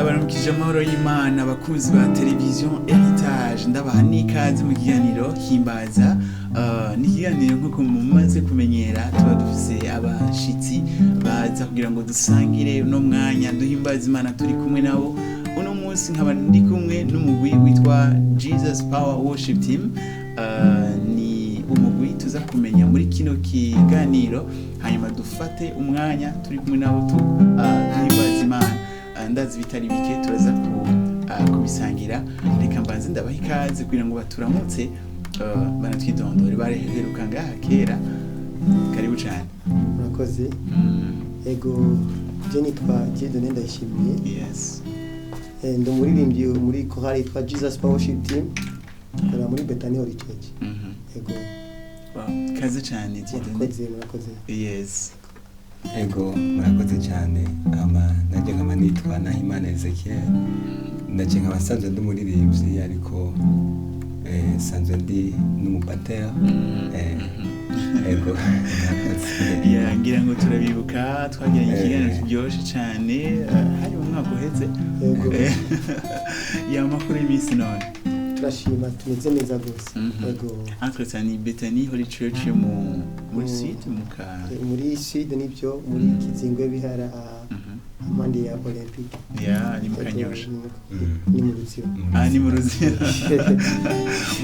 Ndabaramukije amahoro y'Imana, abakunzi ba televiziyo Heritage. Ndabaha n'ikaze mu kiganiro Himbaza. Ni ikiganiro nk'uko mumaze kumenyera, tuba dufise abashitsi baza kugira ngo dusangire uno mwanya, duhimbaze Imana turi kumwe nabo. Uno munsi nkaba ndi kumwe n'umugwi witwa Jesus Power Worship Team. Ni umugwi tuza kumenya muri kino kiganiro, hanyuma dufate umwanya turi kumwe nabo duhimbaze Imana. Ndazi bitari bike turaza kubisangira. Reka mbanze ndabaha ikaze kugira ngo baturamutse, banatwidondore. Bareheruka ngaha kera. Karibu cyane. Murakoze. Ego, je nitwa Dieudonné Ndayishimiye. Ndi umuririmbyi muri korali yitwa Jesus Power Worship Team, ikorera muri Bethany Holy Church. Ego. Wow. Kaze cyane, Dieudonné. Murakoze, murakoze. Ego, murakoze cyane. Ama nanjye nkaba nitwa Nahimana Ezekiel, ndaje nkaba nsanzwe ndi umuririmbyi, ariko nsanzwe ndi n'umubateri. Ego, murakoze. Yeah, ngira ngo turabibuka, twagiranye ikiganiro kiryoshye cyane, hari mu mwaka uheze. Ego. Ya, amakuru y'iminsi none? Turashima, tumeze neza rwose. Ego. Entre temps ni Bethany Holy Church yo muri sud muka Muri sud nibyo, muri Kizingwe Bihara, impande ya Olympique. Ya, ni mu Ego, Kanyosha. Ni mu Rutsiro. Ah, ni mu Rutsiro,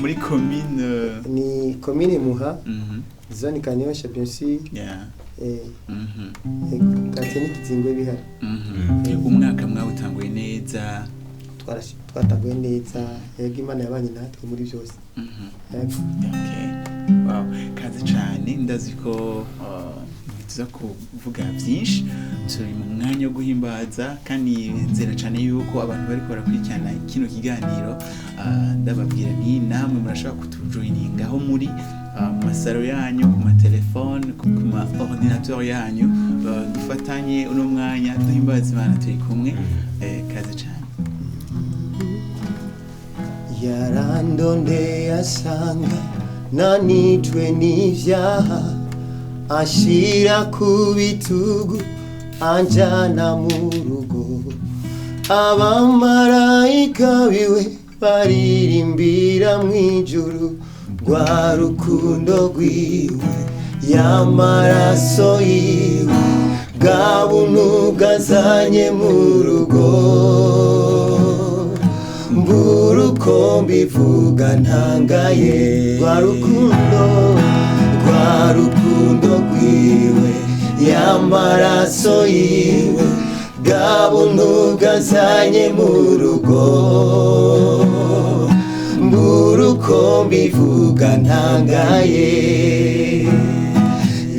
muri commune Ni commune Muha, zone Kanyosha, bien sûr. Ego, quartier ni Kizingwe Bihara. Umwaka mwawutanguye neza? Twatanguye neza, yego, Imana yabanye natwe muri byose. Yego. Okay. Wow, kaze cyane. Ndazi ko tuza kuvuga byinshi, turi mu mwanya wo guhimbaza, kandi nzera cyane yuko abantu bariko barakurikirana kino kiganiro, ndababwira nti namwe murashobora kutujoininga aho muri, mu masaro yanyu, ku matelefone, ku ma ordinateur yanyu, dufatanye uno mwanya duhimbaza Imana turi kumwe. Kaze cyane. Yarandondeye asanga nanijwe n'ivyaha, ashira ku bitugu, anjana mu rugo. Abamarayika biwe baririmbira mw'ijuru rwa rukundo rwiwe, y'amaraso yiwe, bwa buntu bwazanye mu rugo. Mbura uko mbivuga ntangaye, rwa rukundo, rwa rukundo rwiwe, y'amaraso yiwe, bwa buntu bwazanye mu rugo. Mbura uko mbivuga ntangaye.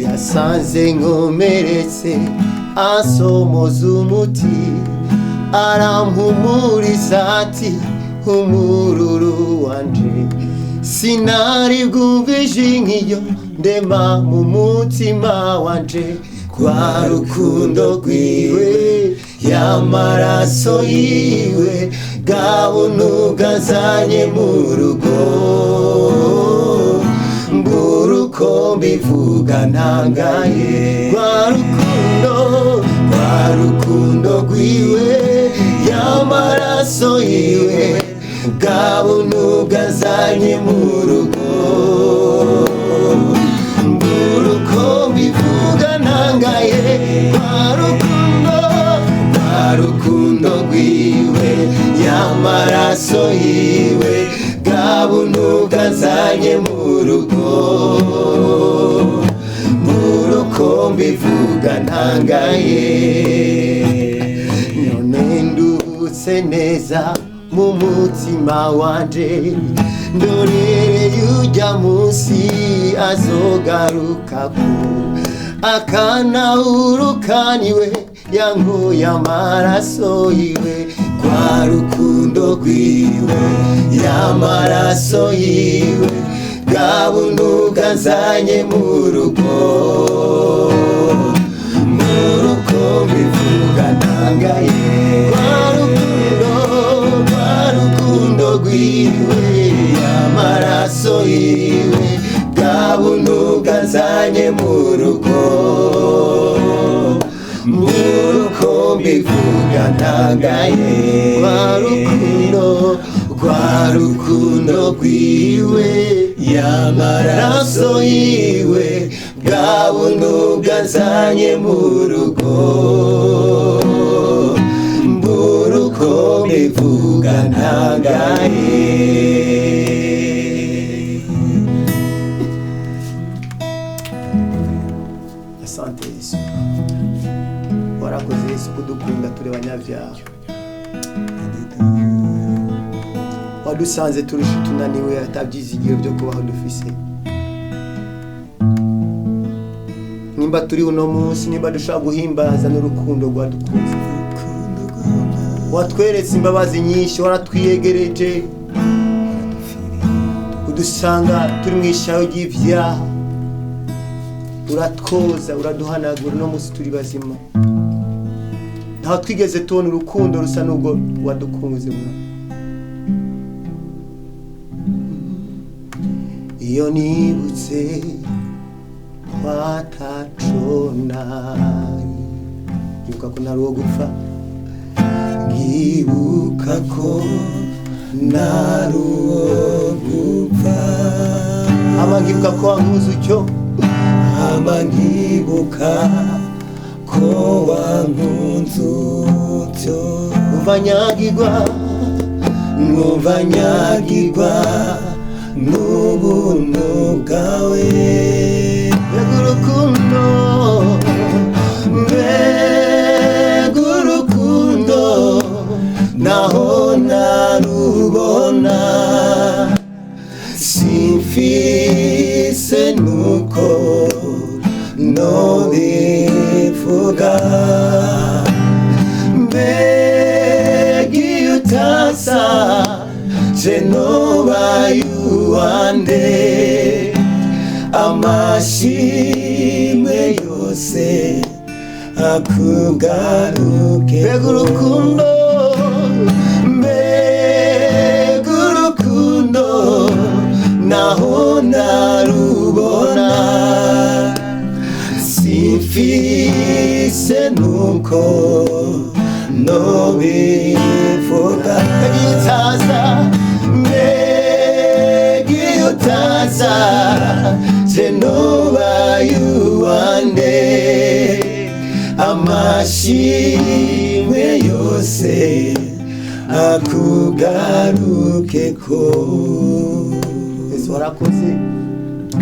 Yasanze nkomeretse, ansomoza umuti, arampumuriza ati: "Umururu wanje." Sinari bwumve ijwi nk'iyo, ndema mu mutima wanje, rwa rukundo rwiwe, y'amaraso yiwe, bwa buntu bwazanye mu rugo. Mbura uko mbivuga ntangaye, rwa rukundo, rwa rukundo rwiwe, y'amaraso yiwe, bwa buntu bwazanye mu rugo. Mbura uko mbivuga ntangaye, rwa rukundo, rwa rukundo rwiwe, y'amaraso yiwe, bwa buntu bwazanye mu rugo. Mbura uko mbivuga ntangaye. None ndutse neza mu mutima wanje, ndorereye ujya munsi azogarukako, akanawurukaniwe yankuye amaraso yiwe, kwa rukundo rwiwe, y'amaraso yiwe, bwa buntu bwazanye mu rugo. Mu rugo mbivuga ntangaye, rwa rukundo, rwa rukundo rwiwe, y'amaraso yiwe, bwa buntu bwazanye mu rugo. Mu rugo. mbivuga ntangaye. Rwa rukundo rwiwe, y'amaraso yiwe, bwa buntu bwazanye mu rugo. Mbura uko mbivuga ntangaye. Asante Yesu, warakoze Yesu kudukunda turi abanyabyaha. Wadusanze turusha tunaniwe, atabyizigiro byo kubaho dufise. Nimba turi uno munsi, nimba dushobora guhimbaza n'urukundo rwadukunze, watweretse imbabazi nyinshi, waratwiyegereje, udusanga turi mu ishayo ry'ivyaha, uratwoza, uraduhanagura, uno munsi turi bazima. Ntaho twigeze tubona urukundo rusa n'ubwo wadukunze mwa. Iyo nibutse twataconari, nkibuka ko ntari uwo gupfa, nkibuka ko ntari uwo gupfa, ama nkibuka ko wankuze utyo, ama nkibuka ko wankunze utyo, umva nyagirwa, numva nyagirwa n'ubuntu bwawe. Mbega urukundo, mbega urukundo, naho narubona, simfise nuko nobivuga. Mbega iyo utasa je nobaye uwande, amashimwe yose akugaruke. Mbega urukundo, mbega urukundo, naho narubona, simfise nuko nobivuga. Mbega iyo utaza, mbega iyo utaza je nobaye uwande, amashimwe yose akugarukeko. Yesu warakoze,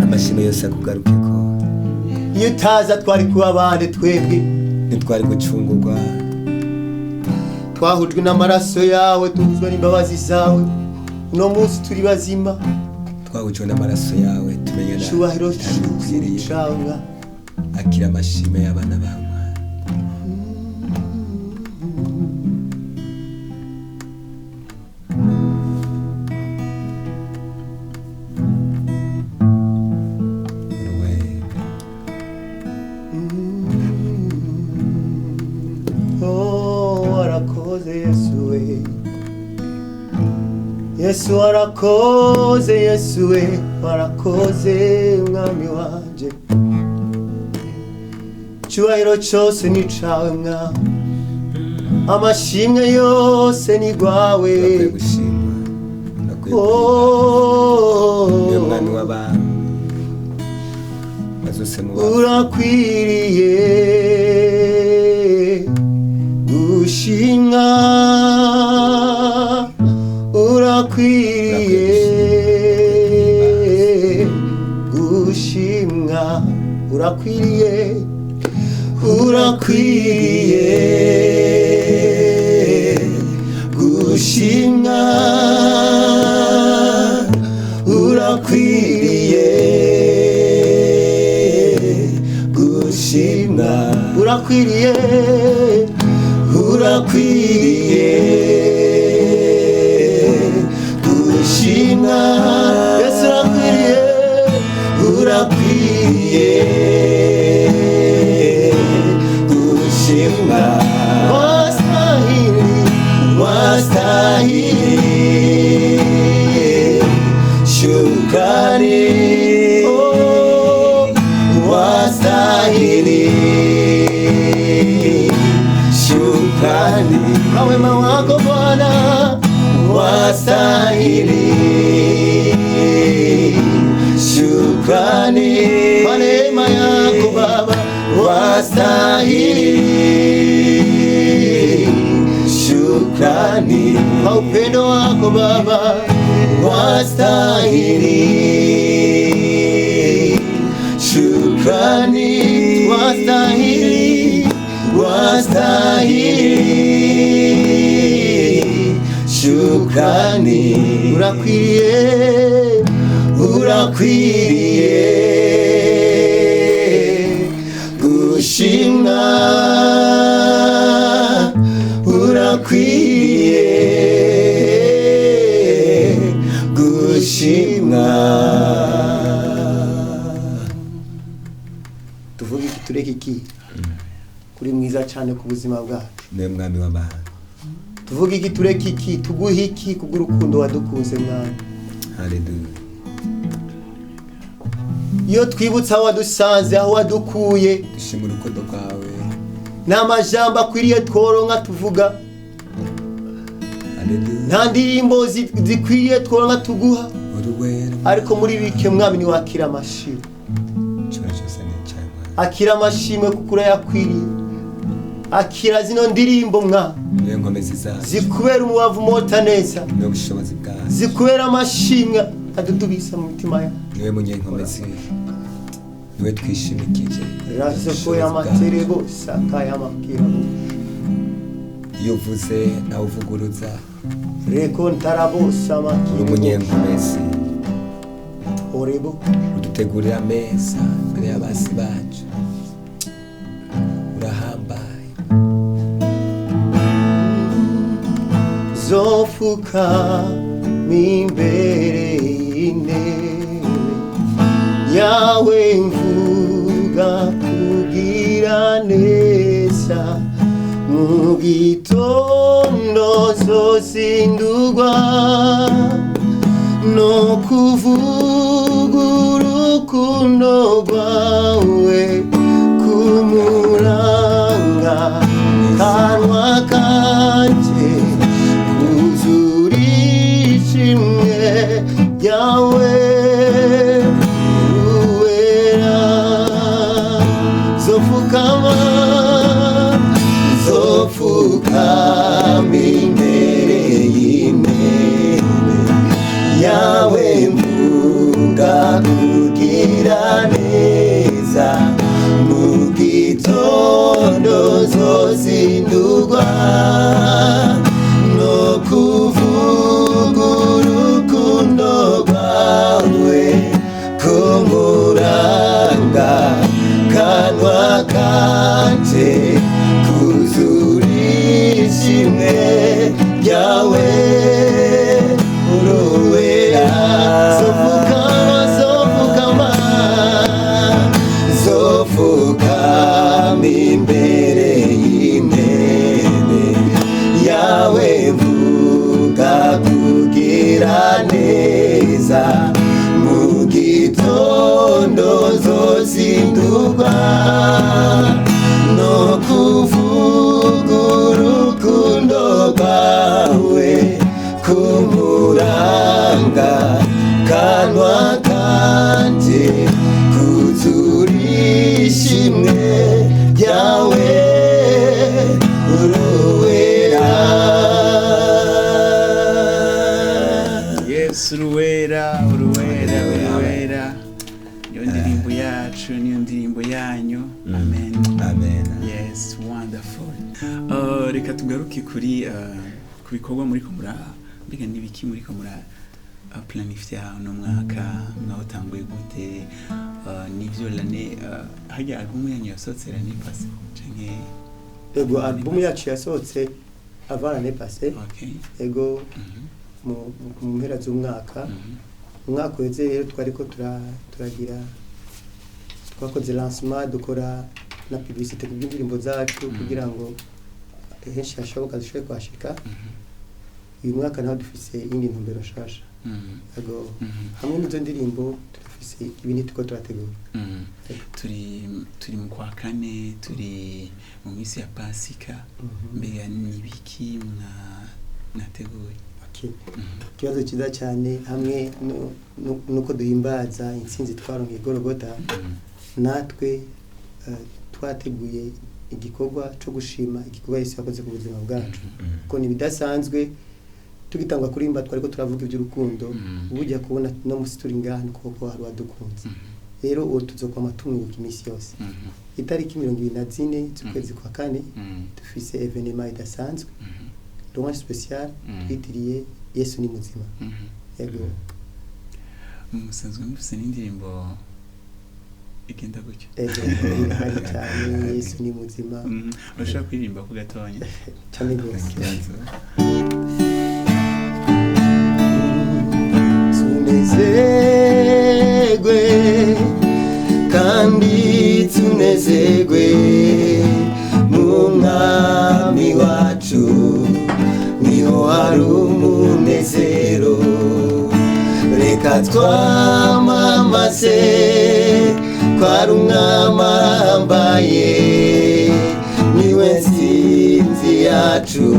Amashimwe yose akugarukeko. Iyo utaza twari kuba abandi twebwe, Ntitwari gucungurwa. Twahujwe n'amaraso yawe, duhuzwa n'imbabazi zawe, uno munsi turi bazima. Twahujwe n'amaraso yawe, tumenyana Icubahiro ukwiriye. cawe mwa. Akira amashimwe y'abana bawe. Uruwera. Oh, warakoze Yesu we, Yesu warakoze, Yesu we warakoze, mwami wanje. Icyubahiro cyose ni cawe mwami, amashimwe yose ni gwawe. Urakwiye gushimwa, urakwiye Oh, guhimbaza. Niwe mwami w'abami bazose mu bapfu. Urakwiriye gushimwa, urakwiriye gushimwa, urakwiriye, urakwiriye gushimwa, urakwiriye gushimwa, urakwiriye, urakwiriye gushimwa. Yesu urakwiriye, urakwiriye gushimwa. Wastahili, wastahili shukrani, oh, wastahili shukrani. Kwa wema wako Bwana wastahili shukrani, kwa neema yako Baba wastahili shukrani, kwa upendo wako Baba wastahili shukrani, wastahili wastahili shukrani, urakwiriye urakwiriye gushimwa, urakwiriye gushimwa. Tuvuge iki tureke iki kuri mwiza cyane ku buzima bwacu? Niwe mwami w'abantu. Tuvuge iki tureke iki, tuguhe iki kubw'urukundo wadukunze Mwami? Haleluya. Iyo twibutse aho wadusanze, aho wadukuye, Dushima urukundo rwawe. N'amajambo akwiriye tworonka tuvuga. Haleluya. Nta ndirimbo zikwiriye tworonka tuguha. Uruwera. Ariko muri bike, Mwami, niwakira amashimwe. Icyubahiro cyose ni icyawe, Mwami. Akira amashimwe kuko urayakwiriye. Akira zino ndirimbo, Mwami, Niwe nkomezi zacu. zikubera umubavu mota neza, Niwe bushobozi bwacu. zikubera amashimwe adudubisa mu mitima yawe. Niwe munyenkomezi, niwe twishimikije. Rasoko y'amaterebo saka y'amakirabo. Iyo uvuze nawe uvuguruza. Reko ntarabo sama. Uri umunyenkomezi. Orebo. Udutegurira ameza imbere y'abasi bacu, urahambaye. Zofuka imbere y'intebe yawe, mvuga kugira neza. Mu gitondo zozindugwa no kuvuga urukundo rwawe kumuranga, kanwa kanje kuzura ishimwe ryawe. Uwera, zofukama. Zofukama imbere y'intebe yawe, mvuga kugira neza. Mu gitondo zozindugwa no kuvuga urukundo rwawe kumuranga, kanwa kanje kuzura ishimwe ryawe. Uruwera. Zofukama, zofukama. Zofukama imbere y'intebe yawe, mvuga kugira neza. Mu gitondo zozindugwa no kuvuga urukundo rwawe kumuranga, kanwa kanje kuzura ishimwe ryawe. Uruwera. Yesu, uruwera, uruwera, uruwera. Niyo ndirimbo yacu, niyo ndirimbo yanyu. Amen. Amen. Yes, wonderful. Reka tugaruke kuri ku bikorwa muriko mura, mbega n'ibiki muriko mura planifya uno mwaka? Mwawutanguye gute? Nivyo l'année harya album yanyu yasohotse l'année passée canke? Ego, album yacu yasohotse avant l'année passée. Ego. Mu mpera z'umwaka. Umwaka uheze rero twariko turagira, twakoze lancement, dukora na publicité ku bw'indirimbo zacu kugira ngo henshi hashoboka zishobore kuhashika. Uyu mwaka naho dufise iyindi ntumbero nshasha. Ego. Hamwe n'izo ndirimbo turafise Dufise ibindi turiko turategura. Turi mu kwa kane, turi mu minsi ya Pasika. Mbega ni ibiki mwateguye? Okay. Ikibazo cyiza cyane. Hamwe nuko duhimbaza intsinzi twaronkeye Golgota, natwe twateguye igikorwa cyo gushima igikorwa Yesu yakoze ku buzima bwacu, kuko ni ibidasanzwe. Tugitangwa kurimba twariko turavuga iby'urukundo. Burya kubona no musi turi ngaha ni kuko hari uwadukunze. Rero uwo tuzokwama tumwibuka iminsi yose. Itariki 24 z'ukwezi kwa kane dufise événement idasanzwe, louange spéciale twitiriye Yesu ni muzima. Yego. Musanzwe mufise n'indirimbo igenda gutyo? Ego, irahari cyane, Yesu ni muzima. Urashobora kuririmba ku gatonya? Cyane rwose. Ikibazo. Tunezerwe kandi tunezerwe mu Mwami wacu, niho hari umunezero. Reka twamamaze ko ari Umwami ahambaye, niwe nsinzi yacu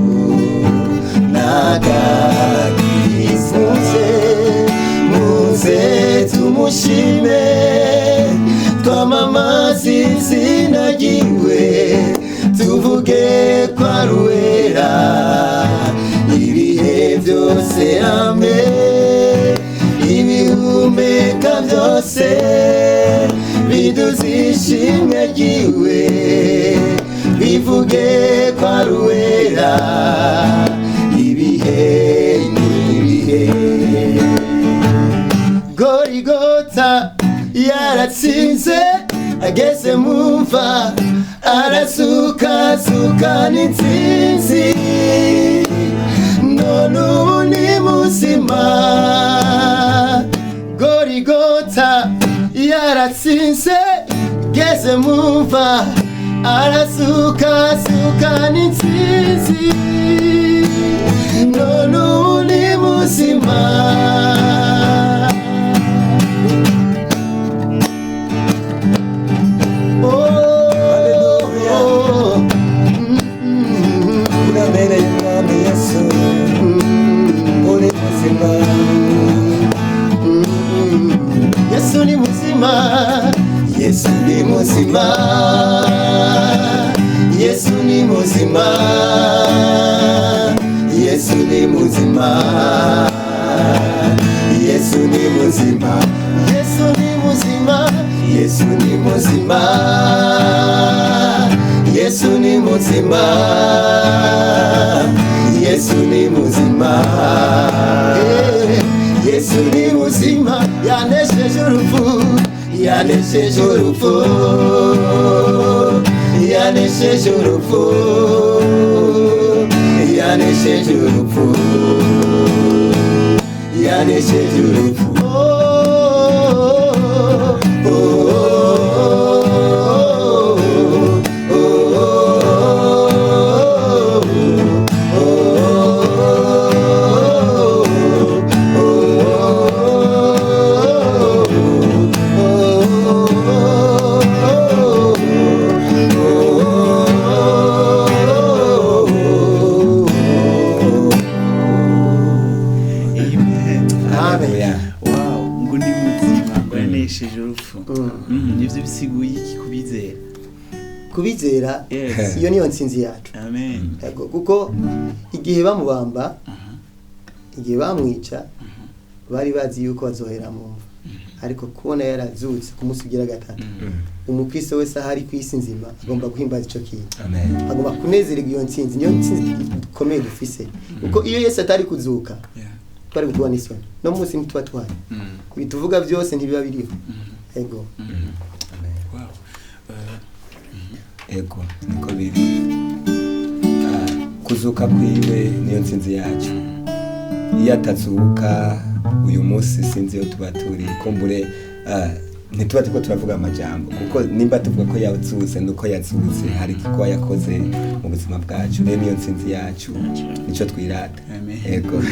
n'agakiza. Muze, muze tumushime, twamamaze izina ryiwe, tuvuge ko ari uwera ibihe byose. Amen. Ibihumeka byose biduze ishimwe ryiwe, bivuge ko ari uwera ibihe n'ibihe. Gorigota yaratsinze, ageze mu mva arasukasuka n'intsinzi, none ubu ni muzima. Gorigota yaratsinze, ageze mu mva arasukasuka n'intsinzi, none ubu ni muzima. Hallelujah. Oh. Urabereye Mwami Yesu, uri muzima. Yesu ni muzima, Yesu ni muzima, Yesu ni muzima, Yesu ni muzima, Yesu ni muzima, Yesu ni muzima, Yesu ni muzima, Yesu ni muzima, Yesu ni muzima. Eh, Yesu ni muzima, yanesheje urupfu, yanesheje urupfu, yanesheje urupfu, yanesheje urupfu, yanesheje urupfu. Oh, oh, oh, oh, Amen. Hallelujah. Wow, ngo ni muzima, ngo yanesheje urupfu. Ivyo bisiguye iki kubizera? Kubizera, iyo niyo ntsinzi yacu. Amen. Yego, kuko igihe bamubamba, igihe bamwica, bari bazi yuko bazohera mu mva, ariko kubona yarazutse ku munsi ugira gatatu, umukristo wese ahari ku isi nzima agomba guhimbaza ico kintu. Amen. Agomba kunezererwa iyo ntsinzi. Niyo ntsinzi ikomeye dufise, kuko iyo Yesu atari kuzuka, twari gutuba n'isoni, no munsi ntituba tuhari. Ibi tuvuga byose ntibiba biriho. Ego. Amen. Wow. Ego, niko biri. Kuzuka kwiwe niyo ntsinzi yacu. Iyo atazuka, uyu munsi sinzi iyo tuba turi. Kumbure Ntituba turiko turavuga amajambo, kuko nimba tuvuga ko yazutse, nuko yazutse, hari igikorwa yakoze mu buzima bwacu. Rero niyo ntsinzi yacu, nico twirata. Amen. Ego.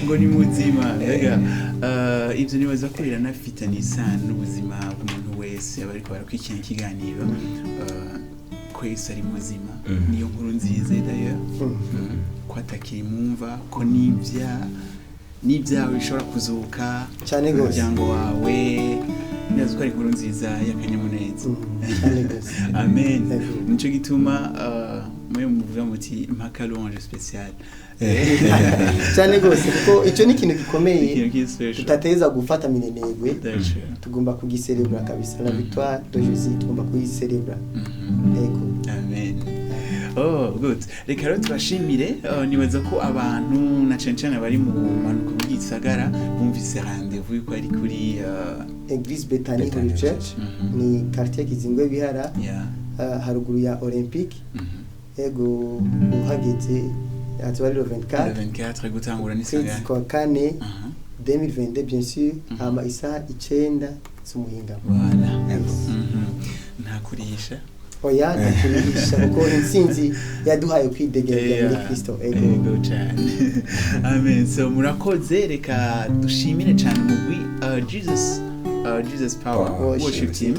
Ngo ni muzima. Mbega ibyo nibaza ko biranafitanye isano n'ubuzima bw'umuntu wese aba ariko barakurikirana ikiganiro, ko Yesu ari muzima. Niyo nkuru nziza d'ailleurs, ko atakiri mumva, ko n'ibyawe bishobora kuzuka. Cyane gose. Umuryango wawe, ndazi ko ari inkuru nziza y'akanyamuneza. Cyane gose. Amen. Ego. Nico gituma mwe muvuga muti mpaka louange spéciale. Cyane gose, kuko icyo ni ikintu gikomeye Ikintu kiri special. tutateza gufata minenegwe. That's true. Tugomba kugiserebura kabisa, la victoire de Jésus tugomba kuyiserebura. Ego. Amen. Oh, good. Reka rero tubashimire. Nibaza ko abantu na cane cane bari mu bumanuko bw'igisagara bumvise rendez-vous yuko ari kuri Église Bethany Bethany Holy Church. Ni quartier Kizingwe Bihara, haruguru ya Olympique. Ego, uhageze azoba ari le Le 24 24, gutangura kwezi n'isangano. kwa kane 2022, bien sûr, hama isaha 9 z'umuhingamo. Voilà. Ego. Nta kurihisha. Oya, ntakurihisha, kuko intsinzi yaduhaye kwidegemvya muri Kristo. Ego. Ego cyane. Amen. So murakoze, reka dushimire cyane umugwi Jesus Power Power Worship Team.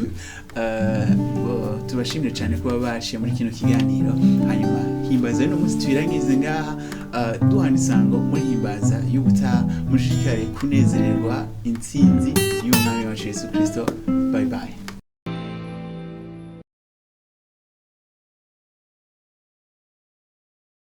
Tubashimire cyane kuba bashiye muri kino kiganiro. Hanyuma himbaza uno munsi tuyirangize ngaha, duhana isango muri himbaza y'ubutaha. Mushishikare kunezererwa intsinzi y'umwami wacu Yesu Kristo. Bye bye.